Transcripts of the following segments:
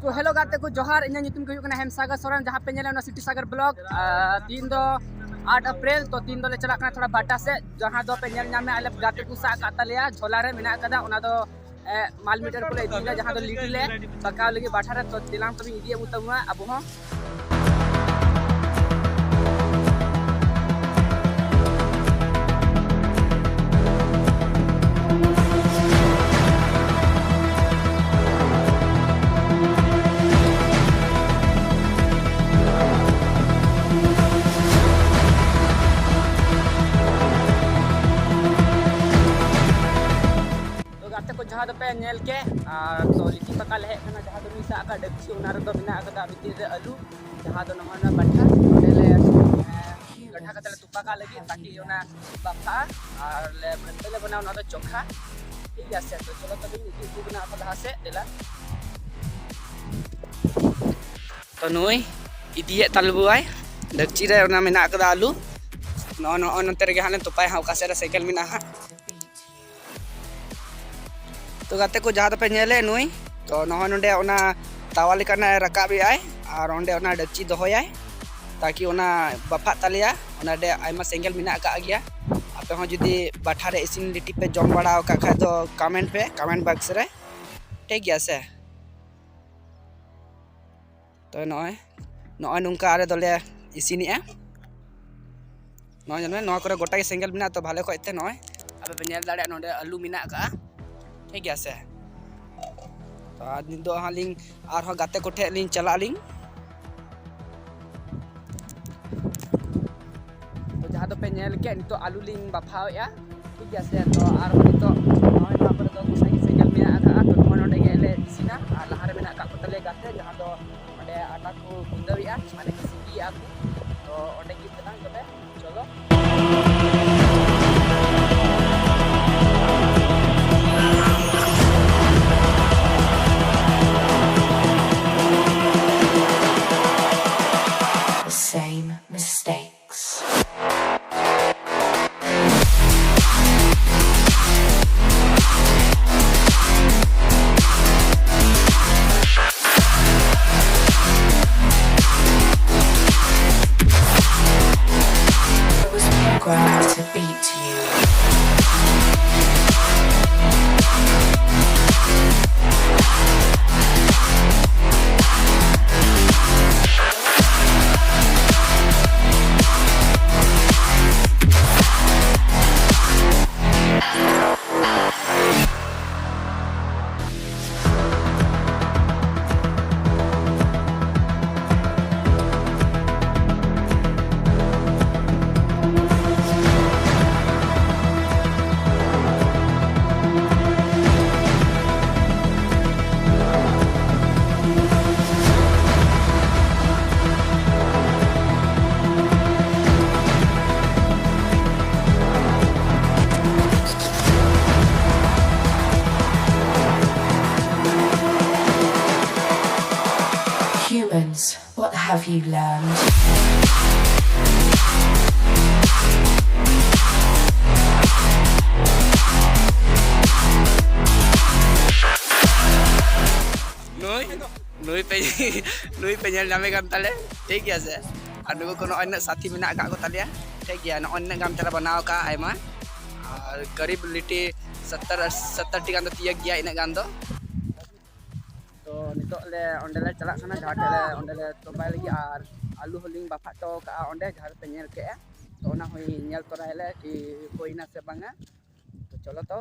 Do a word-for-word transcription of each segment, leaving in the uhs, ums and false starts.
ᱛᱚ ᱦᱮᱞᱳ ᱜᱟᱛᱮ ᱠᱚ, ᱡᱚᱦᱟᱨ᱾ ᱤᱧᱟᱹᱜ ᱧᱩᱛᱩᱢ ᱜᱮ ᱦᱩᱭᱩᱜ ᱠᱟᱱᱟ ᱦᱮᱢᱥᱟᱜᱚᱨ ᱥᱚᱨᱮᱱ, ᱡᱟᱦᱟᱸ ᱯᱮ ᱧᱮᱞᱮᱫ ᱚᱱᱟ ᱥᱤᱴᱤ ᱥᱟᱜᱚᱨ ᱵᱞᱚᱜ᱾ ᱟᱨ ᱛᱤᱦᱤᱧ ᱫᱚ ᱟᱴ ᱮᱯᱨᱤᱞ, ᱛᱚ ᱛᱤᱦᱤᱧ ᱫᱚᱞᱮ ᱪᱟᱞᱟᱜ ᱠᱟᱱᱟ ᱛᱷᱚᱲᱟ ᱵᱷᱟᱴᱟ ᱥᱮᱫ, ᱡᱟᱦᱟᱸ ᱫᱚ ᱯᱮ ᱧᱮᱞ ᱧᱟᱢᱮᱫ ᱟᱞᱮ ᱜᱟᱛᱮ ᱠᱚ ᱥᱟᱵ ᱟᱠᱟᱫ ᱛᱟᱞᱮᱭᱟ, ᱡᱷᱚᱞᱟ ᱨᱮ ᱢᱮᱱᱟᱜ ᱟᱠᱟᱫᱟ, ᱚᱱᱟ ᱫᱚ ᱮ, ᱢᱟᱞ ᱢᱤᱴᱟᱨ ᱠᱚᱞᱮ ᱤᱫᱤᱭᱮᱫᱟ, ᱡᱟᱦᱟᱸ ᱫᱚ ᱞᱤᱴᱤ ᱞᱮ ᱯᱟᱠᱟᱣ ᱞᱟᱹᱜᱤᱫ ᱵᱟᱴᱷᱟ ᱨᱮ᱾ ᱛᱚ ᱫᱮᱞᱟᱝ ᱛᱚᱵᱮᱧ ᱤᱫᱤ ᱟᱹᱜᱩ ᱛᱟᱵᱚᱱᱟ ᱟᱵᱚ ᱦᱚᱸ᱾ ᱛᱚ ᱜᱟᱛᱮ ᱠᱚ, ᱡᱟᱦᱟᱸ ᱫᱚᱯᱮ ᱧᱮᱞ ᱠᱮᱫ, ᱟᱨ ᱛᱚ ᱞᱤᱴᱤ ᱯᱟᱠᱟ ᱞᱮ ᱦᱮᱡ ᱠᱟᱱᱟ, ᱡᱟᱦᱟᱸ ᱫᱚ ᱢᱤᱫ ᱥᱟᱵ ᱟᱠᱟᱫ ᱰᱮᱠᱪᱤ, ᱚᱱᱟ ᱨᱮᱫᱚ ᱢᱮᱱᱟᱜ ᱟᱠᱟᱫᱟ ᱵᱷᱤᱛᱤᱨ ᱨᱮ ᱟᱹᱞᱩ, ᱡᱟᱦᱟᱸ ᱫᱚ ᱱᱚᱜᱼᱚᱭ ᱱᱚᱣᱟ ᱵᱟᱴᱷᱟ, ᱚᱸᱰᱮ ᱞᱮ, ᱮᱸ, ᱜᱟᱰᱷᱟ ᱠᱟᱛᱮ ᱞᱮ ᱛᱚᱯᱟ ᱠᱟᱜ ᱞᱟᱹᱜᱤᱫ, ᱛᱟᱠᱤ ᱚᱱᱟ ᱵᱟᱯᱷᱟᱜᱼᱟ ᱟᱨ ᱞᱮ ᱵᱷᱟᱹᱱᱴᱟᱹ ᱞᱮ ᱵᱮᱱᱟᱣᱟ, ᱚᱱᱟ ᱫᱚ ᱪᱚᱠᱷᱟ᱾ ᱴᱷᱤᱠ ᱜᱮᱭᱟ ᱥᱮ? ᱛᱚ ᱪᱚᱞᱚ ᱛᱚᱵᱮ ᱤᱫᱤ ᱦᱚᱴᱚ ᱠᱟᱱᱟ ᱟᱯᱮ ᱞᱟᱦᱟ ᱥᱮᱫ, ᱫᱮᱞᱟ᱾ ᱛᱚ ᱱᱩᱭ ᱤᱫᱤᱭᱮᱫ ᱛᱟᱞᱮᱵᱚᱣᱟᱭ ᱰᱮᱠᱪᱤ ᱨᱮ, ᱚᱱᱟ ᱢᱮᱱᱟᱜ ᱟᱠᱟᱫᱟ ᱟᱹᱞᱩ᱾ ᱱᱚᱜᱼᱚᱭ, ᱱᱚᱜᱼᱚᱭ ᱱᱚᱛᱮ ᱨᱮᱜᱮ ᱦᱟᱸᱜ ᱞᱮ ᱛᱚᱯᱟᱭᱟ ᱦᱟᱸᱜ, ᱚᱠᱟ ᱥᱮᱫ ᱨᱮ ᱥᱮᱸᱜᱮᱞ ᱢᱮᱱᱟᱜᱼᱟ ᱦᱟᱸᱜ᱾ ᱛᱚ ᱜᱟᱛᱮ ᱠᱚ, ᱡᱟᱦᱟᱸ ᱫᱚᱯᱮ ᱧᱮᱞᱮᱫ ᱱᱩᱭ, ᱛᱚ ᱱᱚᱜᱼᱚᱭ ᱱᱚᱰᱮ ᱚᱱᱟ ᱛᱟᱣᱟ ᱞᱮᱠᱟᱱᱟᱜ ᱮ ᱨᱟᱠᱟᱵ ᱮᱫᱟᱭ ᱟᱨ ᱚᱸᱰᱮ ᱚᱱᱟ ᱰᱮᱠᱪᱤ ᱫᱚᱦᱚᱭᱟᱭ, ᱛᱟᱠᱤ ᱚᱱᱟ ᱵᱟᱯᱷᱟᱜ ᱛᱟᱞᱮᱭᱟ᱾ ᱚᱱᱟ ᱨᱮ ᱟᱭᱢᱟ ᱥᱮᱸᱜᱮᱞ ᱢᱮᱱᱟᱜ ᱟᱠᱟᱫ ᱜᱮᱭᱟ᱾ ᱟᱯᱮ ᱦᱚᱸ ᱡᱩᱫᱤ ᱵᱟᱴᱷᱟ ᱨᱮ ᱤᱥᱤᱱ ᱞᱤᱴᱤ ᱯᱮ ᱡᱚᱢ ᱵᱟᱲᱟ ᱟᱠᱟᱫ ᱠᱷᱟᱡ ᱫᱚ ᱠᱚᱢᱮᱱᱴ ᱯᱮ ᱠᱚᱢᱮᱱᱴ ᱵᱚᱠᱥ ᱨᱮ, ᱴᱷᱤᱠ ᱜᱮᱭᱟ ᱥᱮ? ᱛᱚ ᱱᱚᱜᱼᱚᱭ, ᱱᱚᱜᱼᱚᱭ ᱱᱚᱝᱠᱟ ᱟᱞᱮ ᱫᱚᱞᱮ ᱤᱥᱤᱱᱮᱜᱼᱟ᱾ ᱱᱚᱜᱼᱚᱭ ᱧᱮᱞ ᱢᱮ, ᱱᱚᱣᱟ ᱠᱚᱨᱮ ᱜᱚᱴᱟ ᱜᱮ ᱥᱮᱸᱜᱮᱞ ᱢᱮᱱᱟᱜᱼᱟ᱾ ᱛᱚ ᱵᱷᱟᱞᱮ ᱠᱚᱡ ᱛᱮ ᱱᱚᱜᱼᱚᱭ ᱟᱯᱮ ᱯᱮ ᱧᱮᱞ ᱫᱟᱲᱮᱭᱟᱜᱼᱟ, ᱱᱚᱰᱮ ᱟᱹᱞᱩ ᱢᱮᱱᱟᱜ ᱟᱠᱟᱫᱼᱟ, ᱴᱷᱤᱠ ᱜᱮᱭᱟ ᱥᱮ? ᱛᱚ ᱟᱨ ᱱᱤᱛᱚᱜ ᱦᱟᱸᱜ ᱞᱤᱧ ᱟᱨᱦᱚᱸ ᱜᱟᱛᱮ ᱠᱚᱴᱷᱮᱱ ᱞᱤᱧ ᱪᱟᱞᱟᱜ ᱟᱹᱞᱤᱧ᱾ ᱛᱚ ᱡᱟᱦᱟᱸ ᱫᱚᱯᱮ ᱧᱮᱞ ᱠᱮᱫ, ᱱᱤᱛᱚᱜ ᱟᱹᱞᱩ ᱞᱤᱧ ᱵᱟᱯᱷᱟᱣᱮᱫᱼᱟ, ᱴᱷᱤᱠ ᱜᱮᱭᱟ ᱥᱮ? ᱛᱚ ᱟᱨᱦᱚᱸ ᱱᱤᱛᱚᱜ ᱱᱚᱜᱼᱚᱭ ᱱᱚᱣᱟ ᱠᱚᱨᱮ ᱫᱚ ᱜᱚᱴᱟ ᱜᱮ ᱥᱮᱸᱜᱮᱞ ᱢᱮᱱᱟᱜ ᱟᱠᱟᱫᱼᱟ᱾ ᱛᱚ ᱱᱚᱜᱼᱚᱭ ᱱᱚᱰᱮ ᱜᱮᱞᱮ ᱤᱥᱤᱱᱟ᱾ ᱟᱨ ᱞᱟᱦᱟ ᱨᱮ ᱢᱮᱱᱟᱜ ᱟᱠᱟᱫ ᱠᱚ ᱛᱟᱞᱮᱭᱟ ᱜᱟᱛᱮ, ᱡᱟᱦᱟᱸ ᱫᱚ ᱚᱸᱰᱮ ᱟᱴᱟ ᱠᱚ ᱜᱩᱸᱫᱟᱹᱣᱮᱫᱼᱟ, ᱢᱟᱱᱮ ᱠᱚ ᱥᱤᱯᱤᱭᱮᱫᱼᱟ ᱠᱚ᱾ ᱛᱚ ᱚᱸᱰᱮ ᱜᱮ ᱫᱮᱞᱟᱝ ᱛᱚᱵᱮ, ᱪᱚᱞᱚ᱾ Same mistakes. What have you learned? ᱱᱩᱭ ᱱᱩᱭ ᱯᱮ ᱱᱩᱭ ᱯᱮ ᱧᱮᱞ ᱧᱟᱢᱮ ᱠᱟᱱ ᱛᱟᱞᱮ, ᱴᱷᱤᱠ ᱜᱮᱭᱟ ᱥᱮ? ᱟᱨ ᱱᱩᱠᱩ ᱠᱚ ᱱᱚᱜᱼᱚᱭ ᱱᱩᱱᱟᱹᱜ ᱥᱟᱛᱷᱤ ᱢᱮᱱᱟᱜ ᱟᱠᱟᱫ ᱠᱚ ᱛᱟᱞᱮᱭᱟ, ᱴᱷᱤᱠ ᱜᱮᱭᱟ᱾ ᱱᱚᱜᱼᱚᱭ ᱱᱩᱱᱟᱹᱜ ᱜᱟᱱ ᱛᱟᱞᱮ ᱵᱮᱱᱟᱣ ᱟᱠᱟᱫᱼᱟ ᱟᱭᱢᱟ, ᱟᱨ ᱠᱟᱨᱤᱵ ᱞᱤᱴᱤ ᱥᱚᱛᱛᱚᱨ ᱥᱚᱛᱛᱚᱨ ᱴᱤ ᱜᱟᱱ ᱫᱚ ᱛᱤᱭᱟᱹᱜ ᱜᱮᱭᱟ, ᱤᱱᱟᱹᱜ ᱜᱟᱱ ᱫᱚ᱾ ᱛᱚ ᱱᱤᱛᱚᱜ ᱞᱮ ᱚᱸᱰᱮ ᱞᱮ ᱪᱟᱞᱟᱜ ᱠᱟᱱᱟ, ᱡᱟᱦᱟᱸ ᱴᱷᱮᱡ ᱞᱮ ᱚᱸᱰᱮ ᱞᱮ ᱛᱚᱯᱟᱭ ᱞᱟᱹᱜᱤᱫ, ᱟᱨ ᱟᱹᱞᱩ ᱦᱚᱸᱞᱤᱧ ᱵᱟᱯᱷᱟᱜ ᱦᱚᱴᱚ ᱠᱟᱜᱼᱟ ᱚᱸᱰᱮ, ᱡᱟᱦᱟᱸ ᱨᱮᱯᱮ ᱧᱮᱞ ᱠᱮᱜᱼᱟ᱾ ᱛᱚ ᱚᱱᱟ ᱦᱚᱸᱧ ᱧᱮᱞ ᱛᱚᱨᱟᱭᱟᱞᱮ ᱠᱤ ᱦᱩᱭᱱᱟ ᱥᱮ ᱵᱟᱝᱟ᱾ ᱛᱚ ᱪᱚᱞᱚ ᱛᱚ᱾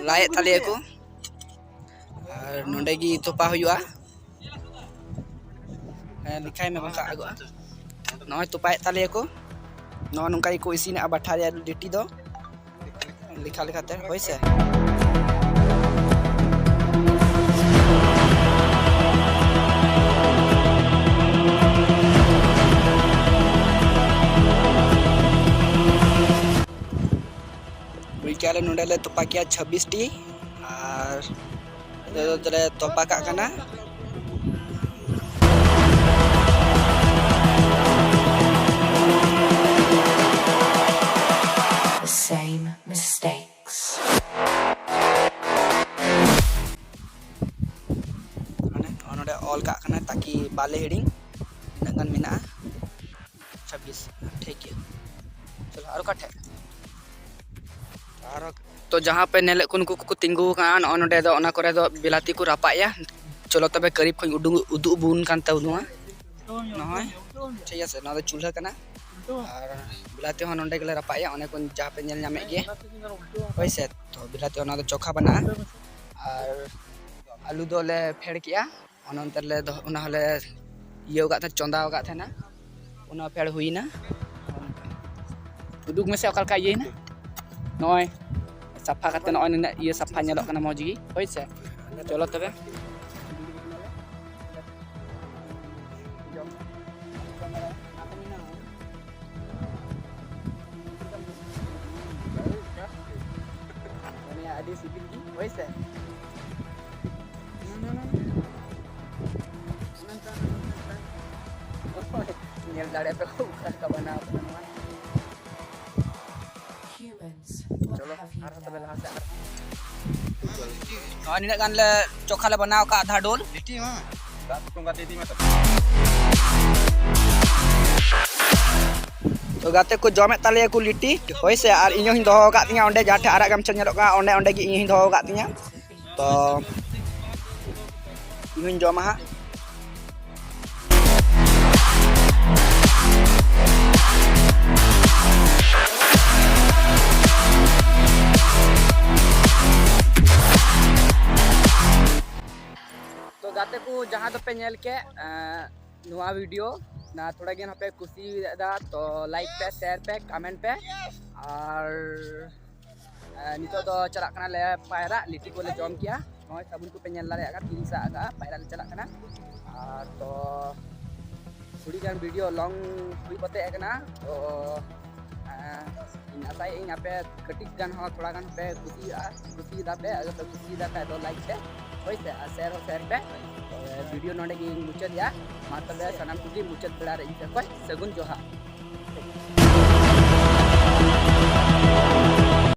ᱞᱟᱭᱮᱫ ᱛᱟᱞᱮᱭᱟ ᱠᱚ, ᱟᱨ ᱱᱚᱸᱰᱮ ᱜᱮ ᱛᱚᱯᱟ ᱦᱩᱭᱩᱜᱼᱟ᱾ ᱦᱮᱸ, ᱞᱮᱠᱷᱟᱭ ᱢᱮ, ᱵᱟᱝᱠᱷᱟᱱ ᱟᱜᱚᱜᱼᱟ᱾ ᱱᱚᱜᱼᱚᱭ ᱛᱚᱯᱟᱭᱮᱫ ᱛᱟᱞᱮᱭᱟ ᱠᱚ, ᱱᱚᱜᱼᱚ ᱱᱚᱝᱠᱟ ᱜᱮᱠᱚ ᱤᱥᱤᱱᱟ ᱵᱟᱴᱷᱟ ᱨᱮᱭᱟᱜ ᱞᱤᱴᱤ ᱫᱚ᱾ ᱞᱮᱠᱷᱟ ᱞᱮᱠᱷᱟᱛᱮ, ᱦᱳᱭ ᱥᱮ᱾ ᱵᱩᱡᱽ ᱠᱮᱜᱼᱟ ᱞᱮ, ᱱᱚᱸᱰᱮ ᱞᱮ ᱛᱚᱯᱟ ᱠᱮᱜᱼᱟ ᱪᱷᱟᱵᱵᱤᱥ ᱴᱤ, ᱟᱨ ᱱᱤᱛᱚᱜ ᱫᱚᱞᱮ ᱛᱚᱯᱟ ᱠᱟᱜ ᱠᱟᱱᱟ᱾ The same mistakes. ᱢᱟᱱᱮ ᱱᱚᱜᱼᱚ ᱱᱚᱰᱮ ᱚᱞ ᱠᱟᱜ ᱠᱟᱱᱟ, ᱛᱟᱠᱤ ᱵᱟᱞᱮ ᱦᱤᱲᱤᱧ᱾ ᱛᱤᱱᱟᱹᱜ ᱜᱟᱱ ᱢᱮᱱᱟᱜᱼᱟ? ᱪᱷᱟᱵᱵᱤᱥ᱾ ᱴᱷᱤᱠ ᱜᱮᱭᱟ, ᱪᱚᱞᱚ ᱟᱨ ᱚᱠᱟ ᱴᱷᱮᱡ? ᱟᱨᱚ ᱛᱚ ᱡᱟᱦᱟᱸ ᱯᱮ ᱧᱮᱞᱮᱫ ᱠᱚ, ᱱᱩᱠᱩ ᱠᱚᱠᱚ ᱛᱤᱸᱜᱩ ᱟᱠᱟᱱᱟ ᱱᱚᱜᱼᱚ ᱱᱚᱰᱮ ᱫᱚ, ᱚᱱᱟ ᱠᱚᱨᱮ ᱫᱚ ᱵᱤᱞᱟᱹᱛᱤ ᱠᱚ ᱨᱟᱯᱟᱜ ᱮᱭᱟ᱾ ᱪᱚᱞᱚ ᱛᱚᱵᱮ ᱠᱟᱹᱨᱤᱵ ᱠᱷᱚᱱ ᱩᱰᱩᱝ ᱩᱫᱩᱜ ᱵᱚᱱ ᱠᱟᱱ ᱛᱟᱵᱚᱱᱟ᱾ ᱱᱚᱜᱼᱚᱭ, ᱴᱷᱤᱠ ᱟᱪᱷᱮ, ᱱᱚᱣᱟ ᱫᱚ ᱪᱩᱞᱦᱟᱹ ᱠᱟᱱᱟ᱾ ᱟᱨ ᱵᱤᱞᱟᱹᱛᱤ ᱦᱚᱸ ᱱᱚᱰᱮ ᱜᱮᱞᱮ ᱨᱟᱯᱟᱜ ᱮᱭᱟ, ᱚᱱᱮ ᱠᱚ ᱡᱟᱦᱟᱸ ᱯᱮ ᱧᱮᱞ ᱧᱟᱢᱮᱫ ᱜᱮ, ᱦᱳᱭ ᱥᱮ᱾ ᱛᱚ ᱵᱤᱞᱟᱹᱛᱤ ᱚᱱᱟ ᱫᱚ ᱪᱚᱠᱷᱟ ᱵᱮᱱᱟᱜᱼᱟ᱾ ᱟᱨ ᱟᱹᱞᱩ ᱫᱚᱞᱮ ᱯᱷᱮᱰ ᱠᱮᱜᱼᱟ, ᱚᱱᱟ ᱚᱱᱛᱮ ᱨᱮᱞᱮ ᱫᱚᱦᱚ, ᱚᱱᱟ ᱦᱚᱸᱞᱮ ᱤᱭᱟᱹ ᱟᱠᱟᱫ ᱛᱟᱦᱮᱸ, ᱪᱚᱸᱫᱟ ᱟᱠᱟᱫ ᱛᱟᱦᱮᱱᱟ, ᱚᱱᱟ ᱯᱷᱮᱰ ᱦᱩᱭᱱᱟ᱾ ᱩᱫᱩᱜ ᱢᱮᱥᱮ ᱚᱠᱟ ᱞᱮᱠᱟ ᱤᱭᱟᱹᱭᱮᱱᱟ᱾ ᱱᱚᱜᱼᱚᱭ ᱥᱟᱯᱷᱟ ᱠᱟᱛᱮ ᱱᱚᱜᱼᱚᱭ ᱱᱩᱱᱟᱹᱜ ᱤᱭᱟᱹ ᱥᱟᱯᱷᱟ ᱧᱮᱞᱚᱜ ᱠᱟᱱᱟ, ᱢᱚᱡᱽ ᱜᱮ, ᱦᱳᱭ ᱥᱮ᱾ ᱪᱚᱞᱚ ᱛᱚᱵᱮ᱾ ᱩᱱᱤᱭᱟᱜ ᱟᱹᱰᱤ ᱥᱤᱵᱤᱞ ᱜᱮ, ᱦᱳᱭ ᱥᱮ᱾ ᱧᱮᱞ ᱫᱟᱲᱮᱭᱟᱯᱮ ᱚᱠᱟ ᱞᱮᱠᱟ ᱵᱮᱱᱟᱣ ᱠᱟᱱᱟ ᱱᱚᱣᱟ᱾ ᱪᱚᱞᱚ, ᱟᱨᱦᱚᱸ ᱛᱚᱵᱮ ᱞᱟᱦᱟ ᱥᱮᱫ ᱟᱨᱦᱚᱸ᱾ ᱱᱚᱜᱼᱚᱭ ᱱᱤᱱᱟᱹᱜ ᱜᱟᱱ ᱞᱮ ᱪᱚᱠᱷᱟ ᱞᱮ ᱵᱮᱱᱟᱣ ᱟᱠᱟᱫ ᱟᱫᱷᱟ ᱰᱳᱞ᱾ ᱛᱚ ᱜᱟᱛᱮ ᱠᱚ ᱡᱚᱢᱮᱫ ᱛᱟᱞᱮᱭᱟ ᱠᱚ ᱞᱤᱴᱤ, ᱦᱳᱭ ᱥᱮ, ᱟᱨ ᱤᱧ ᱦᱚᱸᱧ ᱫᱚᱦᱚ ᱟᱠᱟᱫ ᱛᱤᱧᱟᱹ ᱚᱸᱰᱮ ᱡᱟᱦᱟᱸ ᱴᱷᱮᱱ ᱟᱨᱟᱜ ᱜᱟᱢᱪᱷᱟ ᱧᱮᱞᱚᱜ ᱠᱟᱱᱟ, ᱚᱸᱰᱮ, ᱚᱸᱰᱮ ᱜᱮ ᱤᱧ ᱦᱚᱸᱧ ᱫᱚᱦᱚ ᱟᱠᱟᱫ ᱛᱤᱧᱟᱹ᱾ ᱛᱚ ᱤᱧ ᱦᱚᱸᱧ ᱡᱚᱢᱟ ᱦᱟᱸᱜ᱾ ᱛᱚ ᱜᱟᱛᱮ ᱠᱚ, ᱡᱟᱦᱟᱸ ᱫᱚᱯᱮ ᱧᱮᱞ ᱠᱮᱫ, ᱮᱸ, ᱱᱚᱣᱟ ᱵᱷᱤᱰᱤᱭᱳ ᱱᱟ ᱛᱷᱚᱲᱟ ᱜᱟᱱ ᱦᱚᱸᱯᱮ ᱠᱩᱥᱤᱭᱟᱫᱟ, ᱛᱚ ᱞᱟᱭᱤᱠ ᱯᱮ, ᱥᱮᱭᱟᱨ ᱯᱮ, ᱠᱚᱢᱮᱱᱴ ᱯᱮ᱾ ᱟᱨ, ᱮᱸ, ᱱᱤᱛᱚᱜ ᱫᱚ ᱪᱟᱞᱟᱜ ᱠᱟᱱᱟᱞᱮ ᱯᱟᱭᱨᱟᱜ, ᱞᱤᱴᱤ ᱠᱚᱞᱮ ᱡᱚᱢ ᱠᱮᱜᱼᱟ᱾ ᱱᱚᱜᱼᱚᱭ ᱥᱟᱵᱚᱱ ᱠᱚᱯᱮ ᱧᱮᱞ ᱫᱟᱲᱮᱭᱟᱜ ᱠᱟᱱᱟ, ᱛᱤᱧ ᱥᱟᱵ ᱟᱠᱟᱫᱼᱟ, ᱯᱟᱭᱨᱟᱜ ᱞᱮ ᱪᱟᱞᱟᱜ ᱠᱟᱱᱟ᱾ ᱟᱨ ᱛᱚ ᱛᱷᱚᱲᱤ ᱜᱟᱱ ᱵᱷᱤᱰᱤᱭᱳ ᱞᱚᱝ ᱦᱩᱭ ᱠᱟᱛᱮ ᱠᱟᱱᱟ, ᱛᱚ, ᱮᱸ, ᱤᱧ ᱟᱥᱟᱭᱮᱫ ᱟᱹᱧ ᱟᱯᱮ ᱠᱟᱹᱴᱤᱡ ᱜᱟᱱ ᱦᱚᱸ ᱛᱷᱚᱲᱟ ᱜᱟᱱ ᱯᱮ ᱠᱩᱥᱤᱭᱟᱜᱼᱟ, ᱠᱩᱥᱤᱭᱟᱫᱟ ᱯᱮ᱾ ᱟᱫᱚ ᱯᱮ ᱠᱩᱥᱤᱭᱟᱫᱟ ᱠᱷᱟᱡ ᱫᱚ ᱞᱟᱭᱤᱠ ᱯᱮ, ᱦᱳᱭ ᱥᱮ, ᱟᱨ ᱥᱮᱭᱟᱨ ᱦᱚᱸ ᱥᱮᱭᱟᱨ ᱯᱮ᱾ ᱛᱚᱵᱮ ᱵᱷᱤᱰᱤᱭᱳ ᱱᱚᱰᱮ ᱜᱮᱧ ᱢᱩᱪᱟᱹᱫᱮᱜᱼᱟ᱾ ᱢᱟ ᱛᱚᱵᱮ ᱥᱟᱱᱟᱢ ᱠᱚᱜᱮ ᱢᱩᱪᱟᱹᱫ ᱵᱮᱲᱟ ᱨᱮ ᱤᱧ ᱥᱮᱫ ᱠᱷᱚᱡ ᱥᱟᱹᱜᱩᱱ ᱡᱚᱦᱟᱨ᱾